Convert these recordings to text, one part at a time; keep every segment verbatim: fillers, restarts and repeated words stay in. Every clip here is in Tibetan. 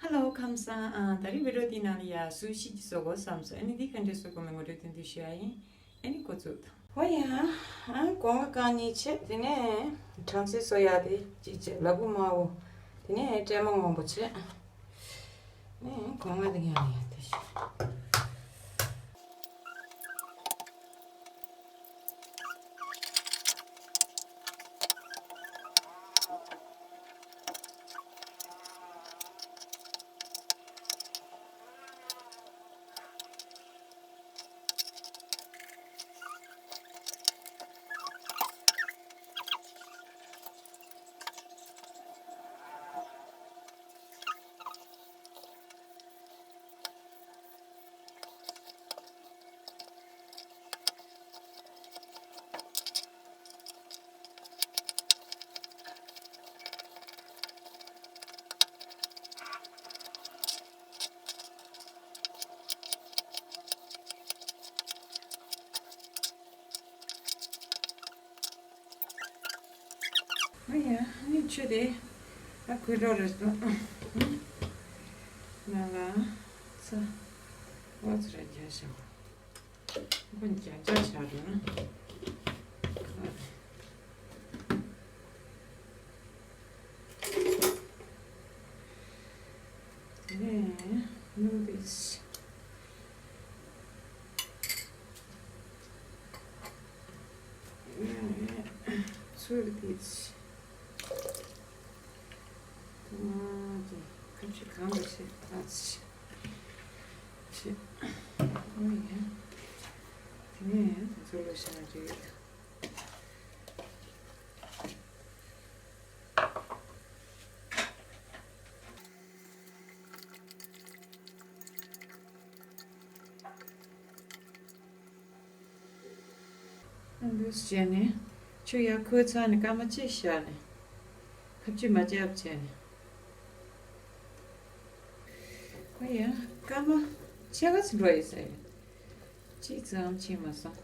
ཧེ་ལོ་ཁམས་བཟང་། ཨ། ད་རིང་བི་ཌི་ཡོ་འདིའི་ནང་ལ་ཡ་སུ་ཤི་ཅིག་བཟོ་དགོས་བསམ་སོང་། ཨ་ནི་འདི་ག་འདྲས་བཟོ་དགོས་མིན་ངོ་སྤྲོད་ཏན་ཏན་ཞུ་ཡ་ཡིན། ཨ་ནི་འགོ་འཛུགས་དང་། ཧོ་ཡ། ཨ། སྒོ་ང་རྐང་གཉིས་བྱས། དེ་ནས་སྦྲང་རྩི་བཟོ་ཡ་དེ་གཅིག་བྱས། ལ་ཕུག་དམར་པོ། དེ་ནས་སྲན་མ་སྔོན་པོ་བྱས། ཨ་ནི་སྒོ་ང་དེ་ཡང་ཡ་དེ་བྱས། ཨ་ཡ། ཨ་ནི་ཆུ་དེ་ད་ཁོལ་འགྲོ་རེད་འདུག་ནང་ལ་ཚྭ་འོ་ཙི་ར་རྒྱག་བཞག་ཁོ་རྒྱག་རྒྱག་བྱ་འགྲོ་ན། དེ་ནས་སྣུམ་དེ། ཚོད་དེ། ཏོ་མ་ཏོ་ཁ་ཆུ་གང་འདྲ་ཞིག་ཨ་ཙི་ཞིག་ཨོ་ཡ། དེ་ནས་དེ་ཚོ་ལ་བཞག་རེད། འདུག་སེ་བྱས་ནས་ཆུ་ཡར་ཁོལ་ཚར་ནས་སྐར་མ་གཅིག་བཞག་ནས་ཁ་ཆུ་མ་བརྒྱབ་བྱས་ནས། ཨོ་ཡ། སྐར་མ་ཕྱེད་ཀ་ཙམ་འགྲོ་ཡི་ཟེར། གཅིག་ཙམ་ཕྱིན་མ་སོང་།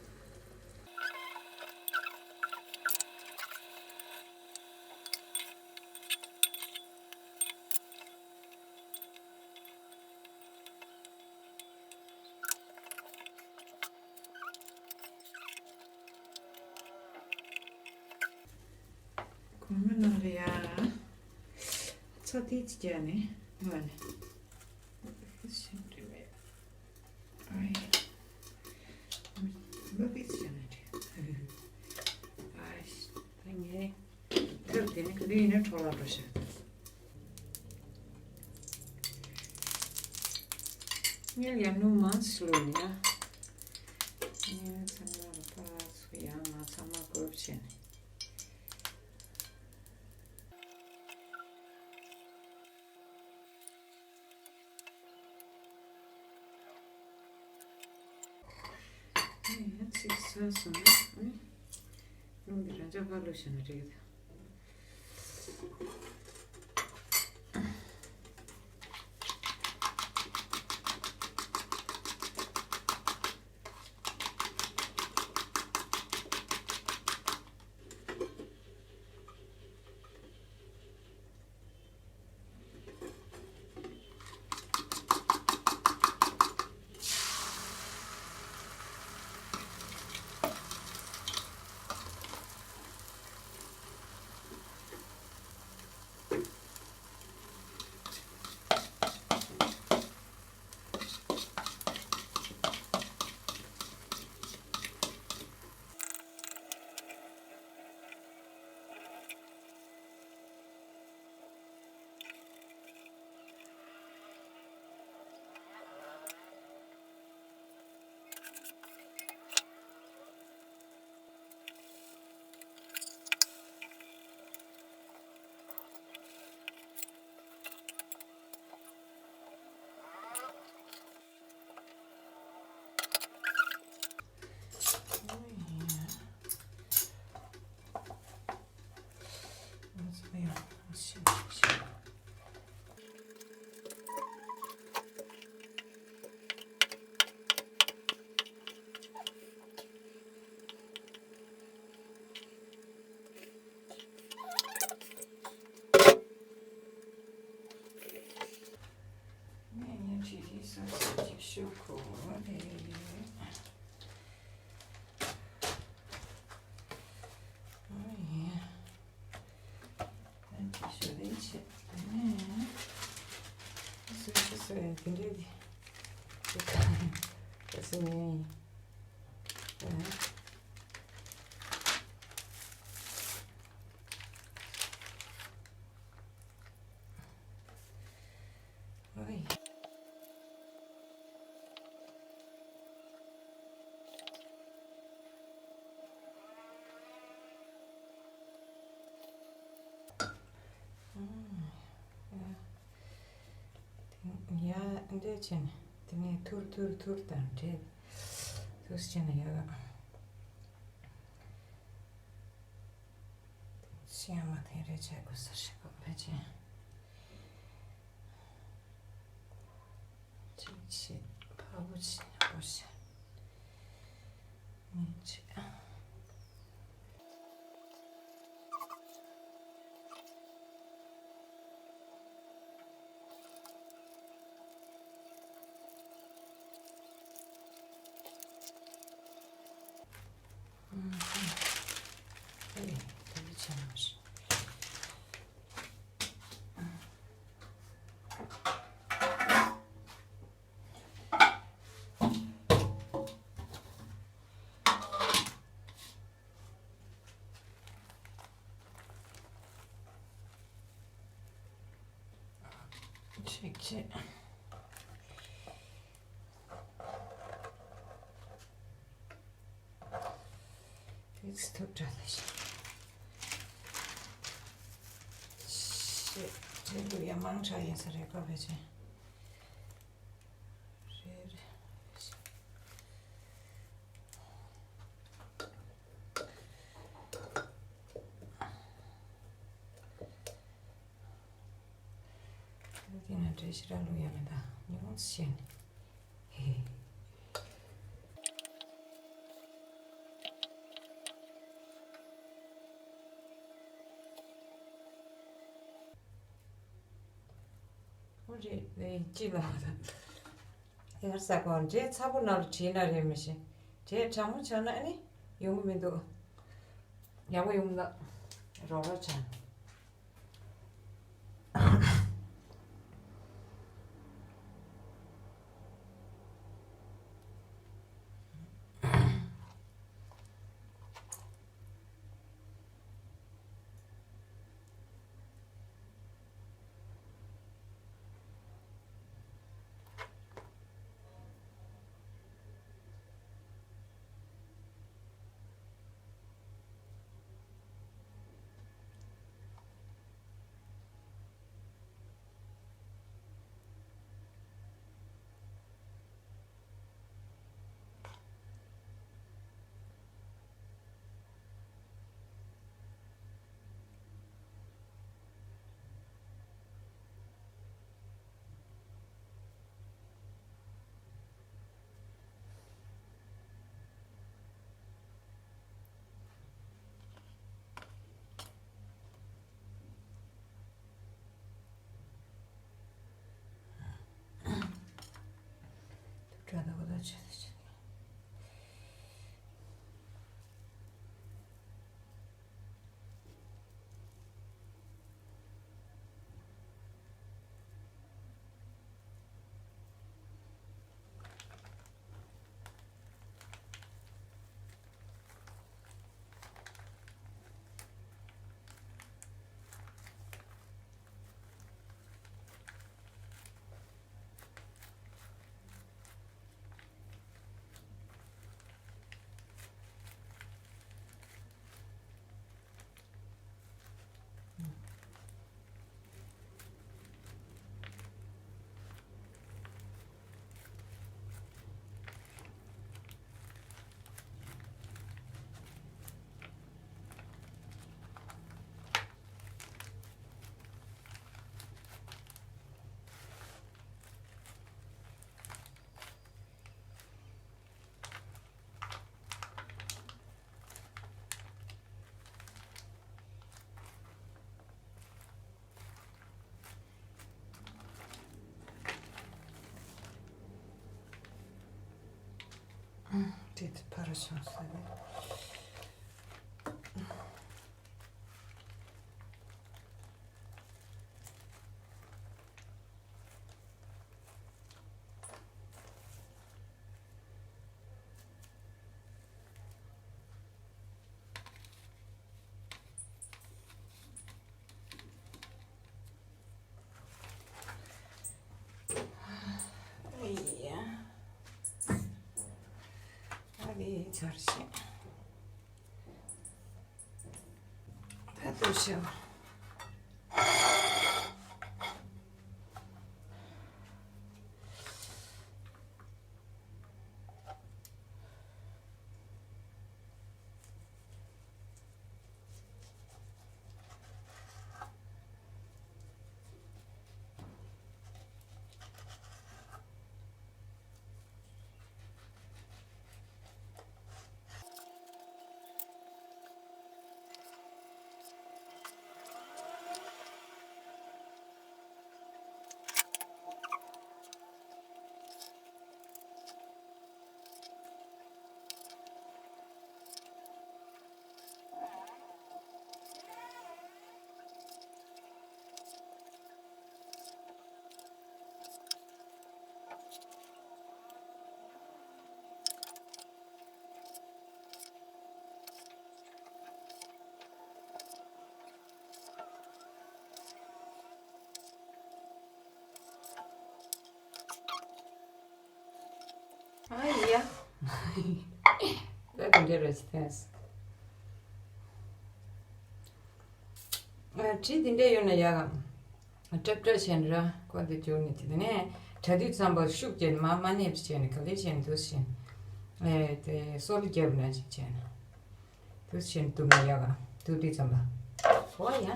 སྒོར་མོ་ནང་ལ་ཡ་ཚྭ་ཏིལ་ཅིག་བརྒྱབ་ནས་ངོས་ནས་ཤིང་འབྲི་མེད། ཨའི། ལོ་ཏིལ་ཅིག་བརྒྱབ་ནས་འབྲི། ཨའི། ད་ངས་ཐབས་དེ་ནི་ག་དུས་ཡིན་ན་འཕྲོ་བརླག་འགྲོ་ཤག་ངས་ཡར་སྣུམ་མང་ཙམ་བླུགས་ནས་ཡ། ངས་ཚང་མ་ལ་ཕར་ཚུར་ཡར་མར་ཚང་མ་དགོས་བྱས་ནས། ཨེ་ཡ། ཚིག་ཚར་སོང་ན་ཨ་ནི་སྣུམ་འདི་རང་འཇགས་ཕར་བླུགས་བཞག་ན་འགྲིག་གི་འདུག་ཅིག་ཞུ་དགོས་རེད། ཨོ་ཡ། ཨ་ཅིག་ཞུ་ལེ་ཆེ། ཨ་ནི་སུ་ཞིག་སུ་ཡ་དེ་འདྲས་དེ་ཅིག་ག་སུ་ནས་ཨ། ཨོ་ཡ། ཡ། འདི་བྱས་ནས་དེ་ནས་ཐུར་ཐུར་ཐུར་དང་འདྲེས། ཐུར་བྱས་ནས་ཡ། ཤི་ཡ་མ་ཐེ་རེ་བྱེད་དགོས་ཟེར་ཞིག་གོ་ཕལ་ཆེར། གཅིག་བྱེད་ཕ་བུ་བྱེད་ཉམ་པོ་བྱེད། གཉིས་བྱེད། ཅིག་ཅིག་ཕིགས་ཐུབ་དྲ་ལ་ཤི། ཤི། དྲན་དུ་ཡ་མང་དྲགས་ཡིན་ས་རེད་ཀ་བེ་ཅན། རེད་རེད། དེ་ན་འདྲེ་ཞིག་ར་ལུ་ཡ་མེད་ད་ཉུང་ཤེས་ནས། ཧེ། ཨོ་རེད་རེད་ཅི་ལ། ཡར་ས་གོ་འདྲེ་ཚ་པོ་ནང་ལ་བྲིས་ན་རེད་མི་ཤེས། འདྲེ་གྲང་མོ་ཆགས་ན་ཨ་ནི་ཡོང་གི་མི་འདུག་ཡག་པོ་ཡོང་ན་རོགས་རོགས་བྱ། བྱུང་ས་རེད། ཨེ་ཡ། ཨ་ལེ་ཚར་ཤག་ད་ལྟོས་ཤོག་ཨ་ཡ། ད་དེ་འདྲ་རེད་ཤག་ཨ་དྲི་དེ་འདྲ་ཡོད་ན་ཡག་གམ། སྲབ་སྲབ་བྱས་ནས་ར་ཁོ་དེ་བྱུགས་ནས་དེ་ནས་གྲ་དུས་ཙམ་པ་ཤུགས་བྱས་ནས་མར་མ་ནེབ་བྱས་ནས་ག་ལེ་བྱས་ནས་འདུག་སེ་བྱས་ནས་ཨེ་དེ་སོལ་རྒྱབ་ན་ཅིག་བྱས་ནས་འདུག་སེ་བྱས་ནས་གཏུབ་ན་ཡག་གམ། གཏུབ་དུས་ཙམ་པ་ཧོ་ཡ།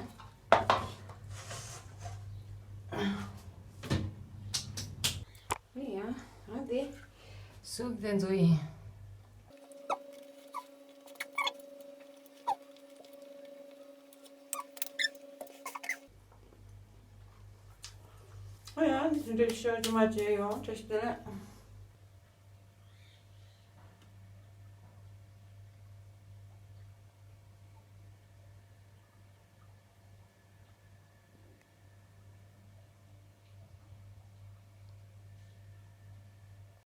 ཨེ་ཡ། ཨ་དེ་སུབ་དེ་ཚོ་ཡིན། ཨེ་ཡ། དེ་འདྲའི་ཤོག་ཅིག་མ་བྱས་ཡོང་བཀྲ་ཤིས་བདེ་ལེགས།